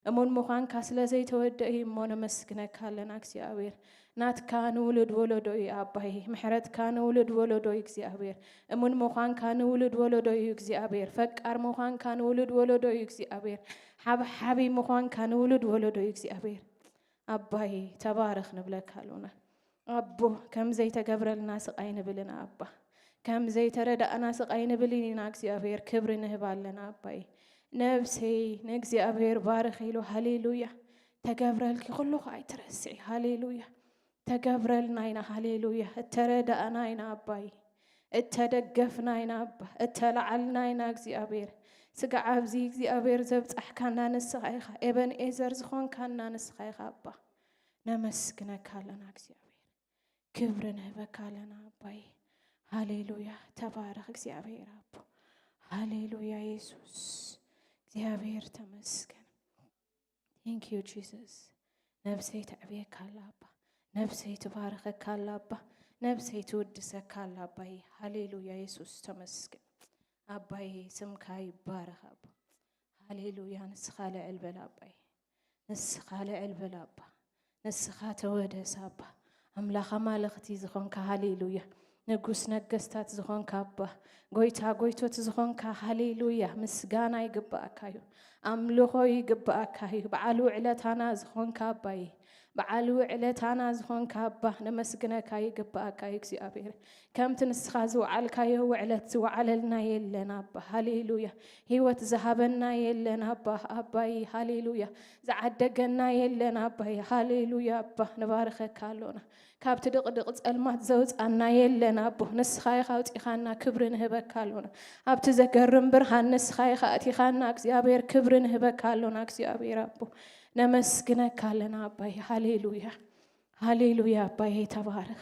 እሙን ምዃንካ ስለ ዘይተወደእ እዩ እሞ ነመስግነካ ኣለና እግዚኣብሔር። ናትካ ንውሉድ ወለዶ እዩ ኣባይ። ምሕረትካ ንውሉድ ወለዶ እዩ እግዚኣብሔር። እሙን ምዃንካ ንውሉድ ወለዶ እዩ እግዚኣብሔር። ፈቃር ምዃንካ ንውሉድ ወለዶ እዩ እግዚኣብሔር። ሓብሓቢ ምዃንካ ንውሉድ ወለዶ እዩ እግዚኣብሔር። ኣባይ ተባረኽ ንብለካ ኣሎና። ኣቦ ከም ዘይተገብረልና ስቕ ኣይንብልን ኣባ። ከም ዘይተረዳእና ስቕ ኣይንብልን ኢና እግዚኣብሔር። ክብሪ ንህብ ኣለና ኣባይ። ነብሰይ ንእግዚኣብሔር ባርኽ ኢሉ ሃሌሉያ። ተገብረልኪ ኩሉ ኸኣ ኣይትረስዒ ሃሌሉያ። ተገብረልና ኢና ሃሌሉያ። እተረዳእና ኢና ኣባይ። እተደገፍና ኢና ኣባ። እተላዓልና ኢና እግዚኣብሔር። ስጋዕ ኣብዚ እግዚኣብሔር ዘብጻሕካና ንስኻ ኢኻ። ኤበንኤዘር ዝኾንካና ንስኻ ኢኻ ኣባ። ነመስግነካ ኣለና እግዚኣብሔር። ክብሪ ንህበካ ኣለና ኣባይ። ሃሌሉያ። ተባረኽ እግዚኣብሔር ኣቦ። ሃሌሉያ የሱስ። እግዚኣብሔር ተመስገን። Thank you Jesus። ነብሰይ ተዕብየካ ኣላ ኣባ። ነብሰይ ትባረኸካ ኣላ ኣባ። ነብሰይ ትውድሰካ ኣላ ኣባይ። ሃሌሉያ የሱስ ተመስገን። ኣባይ ስምካ ይባረኽ ኣባ። ሃሌሉያ ንስኻ ልዕል በል ኣባይ። ንስኻ ልዕል በል ኣባ። ንስኻ ተወደስ ኣባ። ኣምላኽ ኣማልኽቲ ዝኾንካ ሃሌሉያ። ንጉስ ነገስታት ዝኾንካ ኣባ። ጎይታ ጎይቶት ዝኾንካ ሃሌሉያ። ምስጋና ይግባኣካ እዩ። ኣምልኾ ይግባኣካ እዩ። በዓል ውዕለታና ዝኾንካ ኣባይ። በዓል ውዕለታና ዝኾንካ ኣባ ነመስግነካ ይግባኣካ እዩ እግዚኣብሔር። ከምቲ ንስኻ ዝወዓልካዮ ውዕለት ዝወዓለልና የለን ኣባ። ሃሌሉያ። ህይወት ዝሃበና የለን ኣባ። ኣባይ ሃሌሉያ። ዝዓደገና የለን ኣባይ። ሃሌሉያ ኣባ ንባርኸካ ኣሎና። ካብቲ ድቕድቕ ጸልማት ዘውጻና የለን ኣቦ። ንስኻ ኢኻ ኣውጺኻና ክብሪ ንህበካ ኣሎና። ኣብቲ ዘገርም ብርሃን ንስኻ ኢኻ ኣእቲኻና እግዚኣብሔር ክብሪ ንህበካ ኣሎና እግዚኣብሔር ኣቦ። ነመስግነካ ኣለና ኣባይ። ሃሌሉያ። ሃሌሉያ ኣባይ ተባረኽ።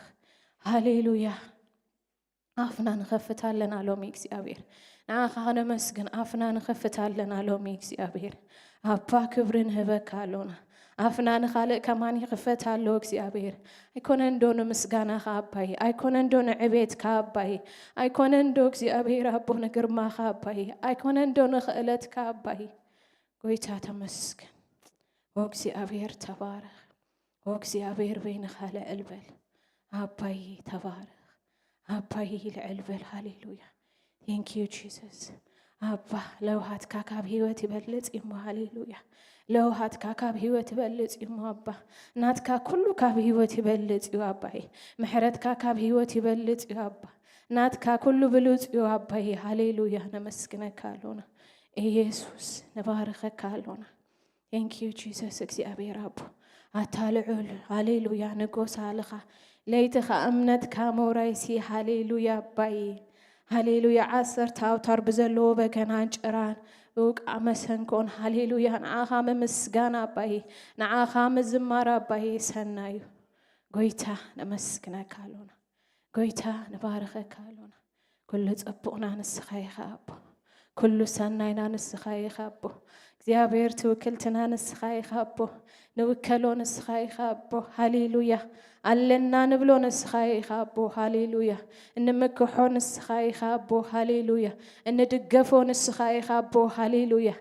ሃሌሉያ። ኣፍና ንኸፍት ኣለና ሎሚ እግዚኣብሔር። ንዓኻ ነመስግን ኣፍና ንኸፍት ኣለና ሎሚ እግዚኣብሔር። ኣባ ክብሪ ንህበካ ኣሎና። ኣፍና ንኻልእ ከማን ይኽፈት ኣሎ እግዚኣብሔር። ኣይኮነን ዶ ንምስጋናኻ ኣባይ? ኣይኮነን ዶ ንዕቤትካ ኣባይ? ኣይኮነን ዶ እግዚኣብሔር ኣቦ ንግርማኻ ኣባይ? ኣይኮነን ዶ ንኽእለትካ ኣባይ? ጎይታ ተመስገን። ኦ እግዚኣብሔር ተባረኽ። ኦ እግዚኣብሔር በይንኻ ልዕል በል። ኣባይ ተባረኽ። ኣባይ ልዕል በል። ሃሌሉያ። Thank you Jesus። ኣባ ለውሃትካ ካብ ህይወት ይበልጽ እሞ። ሃሌሉያ። ለውሃትካ ካብ ህይወት ይበልጽ እሞ ኣባ። ናትካ ኩሉ ካብ ህይወት ይበልጽ እዩ ኣባይ። ምሕረትካ ካብ ህይወት ይበልጽ እዩ ኣባ። ናትካ ኩሉ ብሉጽ እዩ ኣባይ። ሃሌሉያ። ነመስግነካ ኣሎና ኢየሱስ። ንባርኸካ ኣሎና። Thank you Jesus እግዚኣብሔር ኣቦ። ኣታ ልዑል ሃሌሉያ ንጎስ ኣለኻ። ለይትኻ እምነትካ መውራይሲ ሃሌሉያ ኣባይ። ሃሌሉያ ዓሰርተ ኣውታር ብዘለዎ በገናን ጭራን እውቃ መሰንኮን ሃሌሉያ ንዓኻ ምምስጋን ኣባይ። ንዓኻ ምዝማር ኣባይ ሰናዩ። ጎይታ ነመስግነካ ኣሎና። ጎይታ ንባርኸካ ኣሎና። ኩሉ ጽቡቕና ንስኻ ኢኻ ኣቦ። ኩሉ ሰናይና ንስኻ ኢኻ ኣቦ። እግዚኣብሔር ትውክልትና ንስኻ ኢኻ ኣቦ። ንውከሎ ንስኻ ኢኻ ኣቦ። ሃሌሉያ። ኣለና ንብሎ ንስኻ ኢኻ ኣቦ። ሃሌሉያ። እንምክሖ ንስኻ ኢኻ ኣቦ። ሃሌሉያ። እንድገፎ ንስኻ ኢኻ ኣቦ። ሃሌሉያ።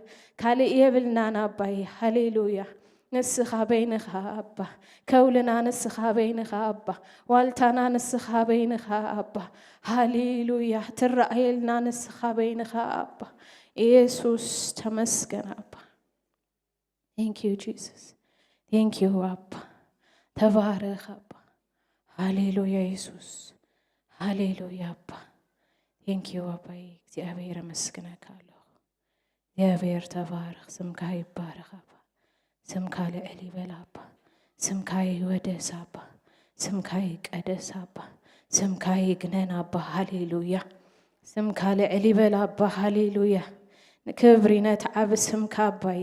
ካልእ የብልናን ኣባይ። ሃሌሉያ። ንስኻ በይንኻ ኣባ። ከውልና ንስኻ በይንኻ ኣባ። ዋልታና ንስኻ በይንኻ ኣባ። ሃሌሉያ። ትረኣየልና ንስኻ በይንኻ ኣባ። ኢየሱስ ተመስገን ኣባ። Thank you Jesus። Thank you ኣባ። ተባረኽ ኣባ። ሃሌሉያ ኢየሱስ። ሃሌሉያ ኣባ። Thank you ኣባይ። እግዚኣብሔር ኣመስግነካ ኣለኹ። እግዚኣብሔር ተባረኽ። ስምካ ይባረኽ ኣባ። ስምካ ልዕል ይበል ኣባ። ስምካ ይወደስ ኣባ። ስምካ ይቀደስ ኣባ። ስምካ ይግነን ኣባ። ሃሌሉያ። ስምካ ልዕል ይበል ኣባ። ሃሌሉያ። ንክብሪ ነቲ ዓቢ ስምካ ኣባይ።